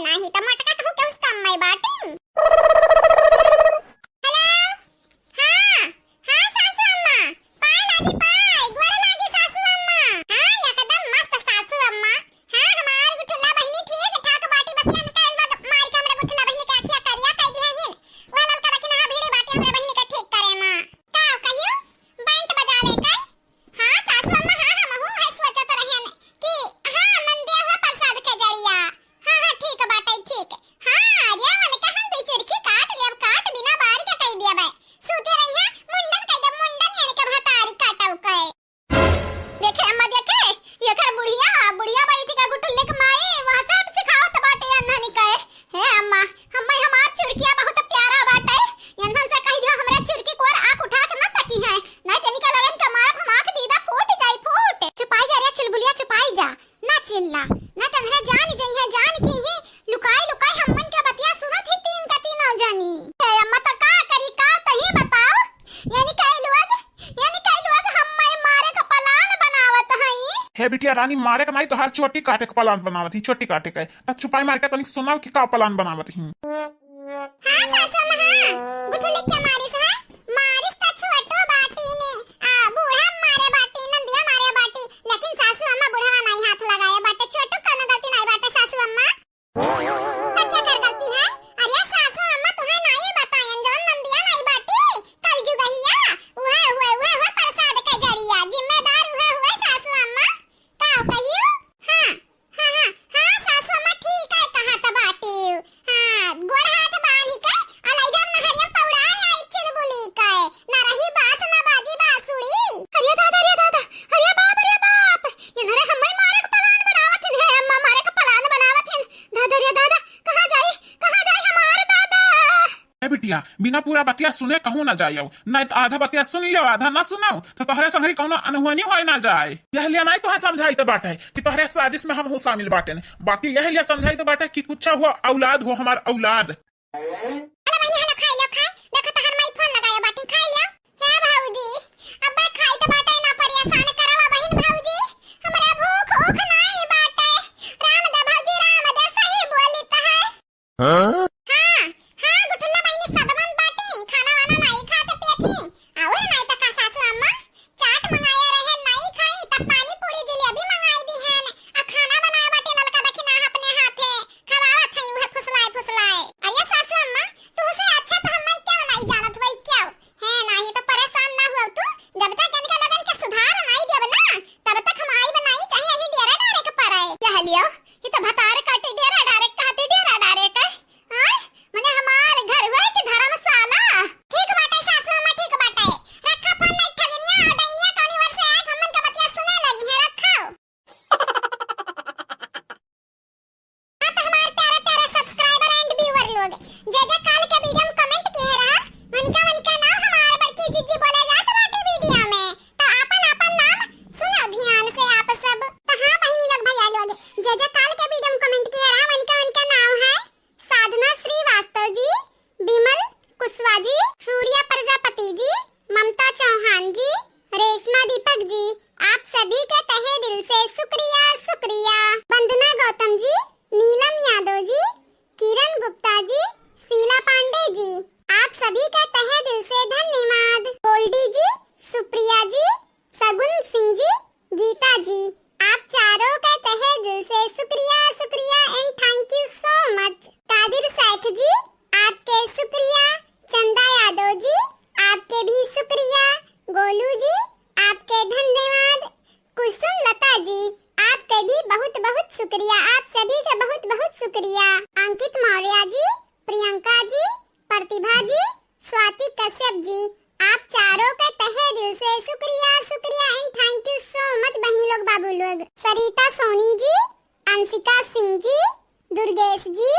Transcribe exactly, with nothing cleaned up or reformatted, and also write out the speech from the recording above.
नाही त मटका तू केहू से कम में बाटी। हेलो, हाँ, हाँ सासू अम्मा, पाय लागी पाय, गोड़ लागी सासू अम्मा। हाँ, एकदम मस्त सासू अम्मा। हाँ, हमार गुठुल्ला बहिनी ठीक ठाक बाटी, बस लंकाइल बा मार के हमरे गुठुल्ला बहिनी के अखिया करिया कइ दिहे हिन। वह ललका देखी ना भिड़ी बाटी हमरे बहिनी के ठीक करे मा। का कहियो? बैंड बजावे का? हाँ सासू अम्मा, हाँ, हमहू है सोचत रहेन कि हाँ, नंदिया हुआ प्रसाद के जरिया। हाँ, हाँ, ठीक बाटे, ठीक। हाँ, अरे, उनका हम दुई चुरकी काट लेब, काट बिना बार के कइ दिया बे। सूते रही है, मुंडन कइ देब, मुंडन यानी के भतारी काटव के। देखे अम्मा, देखे, एकर बुढ़िया, बुढ़िया बैठी के गुटुल्ले के माई, वहाँ से हम सिखावत बाटे अनहनी के। हे अम्मा, हम्मे हमार चुरकिया बहुत प्यारा बाटे। इन्हन से कहि दियो, हमरे चुरकी को ओर आँख उठा के ना तकी है, नहीं तो इनका लोगन के मारब हम, आँख दीदा फूट जाई, फूट। चुपाई जा रे चुलबुलिया, चुपाई जा, ना चिल्ला, ना तो हमरा जान जइहे, जान के ही लुकाई लुकाई हम्मन के बतिया सुनत ही तीन का तीनों जनी। ए अम्मा, तो का करी, का तो ये बताओ, यानी कई लोग, यानी कई लोग हम्मे मारे का plan बनावत हई। हे बिटिया रानी, मारे का नहीं, तोहार चोटी काटे का plan बनावत ही, चोटी काटे का। तब चुपाई मार के तनिक सुनाओ कि का plan बनावत ही। हाँ सासू अम्मा, हाँ, गुठुल्ले के मारिस है, मारिस त छोटो बाटी ने, आ, बूढ़ा मारे बाटी, नंदिया मारे बाटी, लेकिन सासू अम्मा बुढ़वा नहीं हाथ लगाए बाटे, छोटो कोनो गलती नहीं बाटे सासू अम्मा। तो क्या कर गलती है? अरे सासू अम्मा, तुहे नहीं बतायन, जौन नंदिया नहीं बाटी, कल जुगहिया, उहे, उहे, उहे, उहे प्रसाद के जरिया, जिम्मेदार उहे, उहे सासू अम्मा। का कहियो? हाँ, हाँ, हाँ, हाँ, सासू अम्मा ठीक है कहत बाटी। हाँ, गोड़ हाथ बांधी के अलैजा नहरिया पौड़ा आई चुलबुली के। ना रही बास, ना बाजी बांसुरी। अरे दादा, अरे दादा, अरे बाप, अरे बाप। इन्हरे हम्मे मारे के plan बनावत हिन, हे अम्मा, मारे के plan बनावत हिन। दादा, अरे दादा, कहाँ जाई, कहाँ जाई हमार दादा? ए बिटिया, बिना पूरा बतिया सुने कहूँ ना जायौ, नहीं तो आधा बतिया सुन लियो, आधा ना सुनो, तो तोहरे संगरी कौनो अनहोनी होए ना जाए। यह लिया नहीं तोहे समझाइत बाटे कि तोहरे साजिश में हमहू शामिल बाटेन, बाकी यह लिया समझाइत बाटे कि कुछ हुआ औलाद हो, हमार औलाद। हेलो बहिनी, हेलो, खाई लो, खाई। देखो तोहर माई फोन लगाया बाटी, खाई लो। हे भौजी, अब्बे खाई तो बाटे ना, परेशान करवा बहिन भौजी, हमरा भूख ऊख नाई बाटे। राम दे भौजी, राम दे, सही बोली तो है। हाँ? हाँ, हाँ, गुठुल्ला बहिनी सदमन बाटी, खाना वाना नाई खाते पियत ही। और नाई तो का सासू अम्मा, चाट मंगाया रहे, नाई खाई, तब पानी पूरी जिलेबी मंगाई दी है न, आ खाना बनाए बाटे ललका देखी ना अपने हाथे, खवावत है उहे फुसलाए फुसलाए। अरे सासू अम्मा, तुहसे अच्छा तो हम्मे क्यों नाई जानत वही क्यों? है नाही तो परेशान ना हुआ तू, जब तक इनके लगन के सुधार नाई देब ना, तब तक हम आई बनाई चाहे यही डेरा डारे के पड़े। कह लियो, ये तो भतार काटे डेरा डारे कहते डेरा डारे के। हाँ? मने हमार घर हुए कि धर्मशाला? ठीक बाटे सासू अम्मा, ठीक बाटे। रखा फोन नहीं ठगनिया और डैनिया कौनी ओर से आए, हमन का बतिया सुने लगी है, रखा। हाँ, तो हमार प्यारा प्यारा subscriber and viewer लोग, जे जे काल के video में comment किए रहा, वनिका वनिका नाम हमार बड़की जिज्जी बोला जात बाटे video में, तो आपन आपन नाम सुनो ध्यान से आप सब। तो हाँ बहिनी लोग, भैया लोग, जे जे काल के video में comment किए रहा, वनिका वनिका नाम है साधना श्रीवास्तव जी, विमल कुशवाहा जी, सूर्या प्रजापति जी, ममता चौहान जी, रेशमा दीपक जी, आप सभी का तहे दिल से शुक्रिया, शुक्रिया। वंदना गौतम जी, नीलम यादव जी, किरण गुप्ता जी, शीला पांडे जी, आप सभी का तहे दिल से धन्यवाद। गोल्डी जी, सुप्रिया जी, सगुन सिंह जी, गीता जी, आप चारों का तहे दिल से शुक्रिया, शुक्रिया and thank you so much। कादिर शेख जी, आपके शुक्रिया। चंदा यादव जी, आपके भी शुक्रिया। गोलू जी, आपके धन्यवाद। कुसुम लता जी, आपके भी बहुत बहुत शुक्रिया, आप सभी का बहुत बहुत शुक्रिया। अंकित मौर्य जी, प्रियंका जी, प्रतिभा जी, स्वाति कश्यप जी, आप चारों का तहे दिल से शुक्रिया, शुक्रिया and thank you so much बहनी लोग, बाबू लोग। सरिता सोनी जी, अंशिका सिंह जी, दुर्गेश जी,